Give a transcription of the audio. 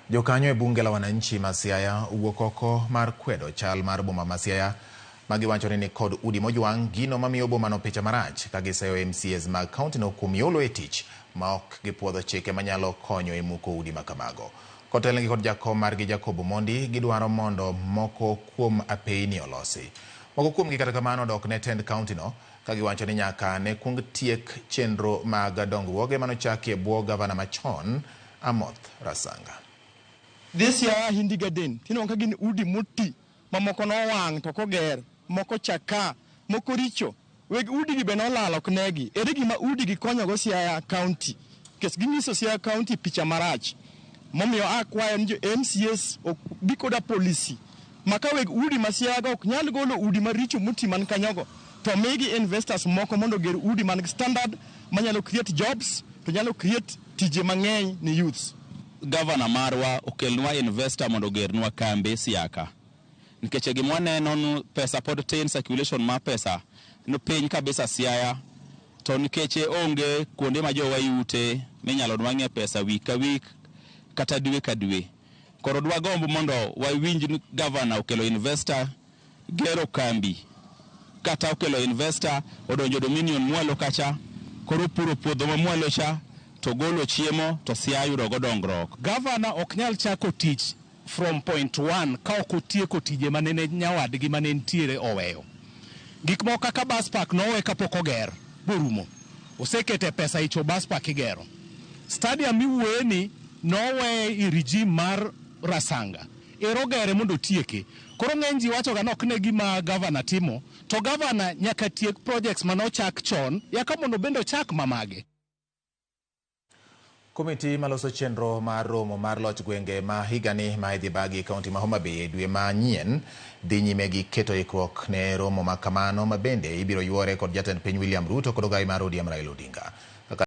Jokanyo e bunge la wananchi ma Siaya owuok oko mar kwedo chal mar boma ma Siaya ma giwacho ni nikod udi mojwang', gino mamiyo bomano picha marach ka giseyo MCAs mag kauntino kuom yolo e tich ma ok gipuodho chike manyalo konyo e muko udi ma kamago. Kotelnegi kod jakom margi Jacob Omondi, gidwaro mondo moko kuom apeyni olosi. Moko kuomgi kata kamano odok ne tend kauntino ka giwacho ni nyaka ne kuong tiek chenro mag dongruoge manochaki e bwo gavana machon Amoth Rasanga. Dhi Siaya Hindi Garden tineno ka gin udi moti ma moko nowang' to ok oger, moko chakaa, moko richo. Weg udigi be nolal ok negi. Ere gima udigi konyogo Siaya County? Nikech ginyiso Siaya County picha marach. Momiyo akwayo ni jo MCAs obi koda policy ma ka weg udi ma Siaya go ok nyal golo udi maricho moti man kanyogo to migi investors moko mondo oger udi man gi standard manyalo create jobs to nyalo create tije mang'eny ne youths. Gavana marwa okelnwa investor mondo ogernwa kambi Siaka. Nikech gima waneno nu pesa pod tin, circulation mar pesa ni piny kabisa Siaya. To nikech onge kuonde ma jowa yute minyalo nwang'ie pesa week ka week kata dwe ka dwe. Koro dwagomb mondo wawinj ni gavana okelo investor gero kambi kata okelo investor odonjo Dominion mwalo kacha koro puro puodho ma mwalo cha to golo chiemo to Siaya yudo go dongruok. Gavana ok nyal chako tich from point one ka ok otieko tije manene nyawadgi mane nitiere oweyo. Gik moko kaka bus park nowe kapok oger borumo. Osekete pesa icho bus park igero. Stadium miwuoye ni nowe i regime mar Rasanga. Ero ogere mondo otieke. Koro ng'eny ji wachoga ni ok ne gima gavana timo, to gavana nyaka tiek projects mane ochak chon, yaka mondo bende ochak mamage. Komiti maloso chenro mar romo mar loch gwenge ma higani ma idhi bagi e kaunti ma Homa Bay e dwe manyien dhi nyime gi keto ikruok ne romo ma kamano ma bende ibiro yuore kod jatend piny William Ruto kod ogai mar ODM Raila Odinga.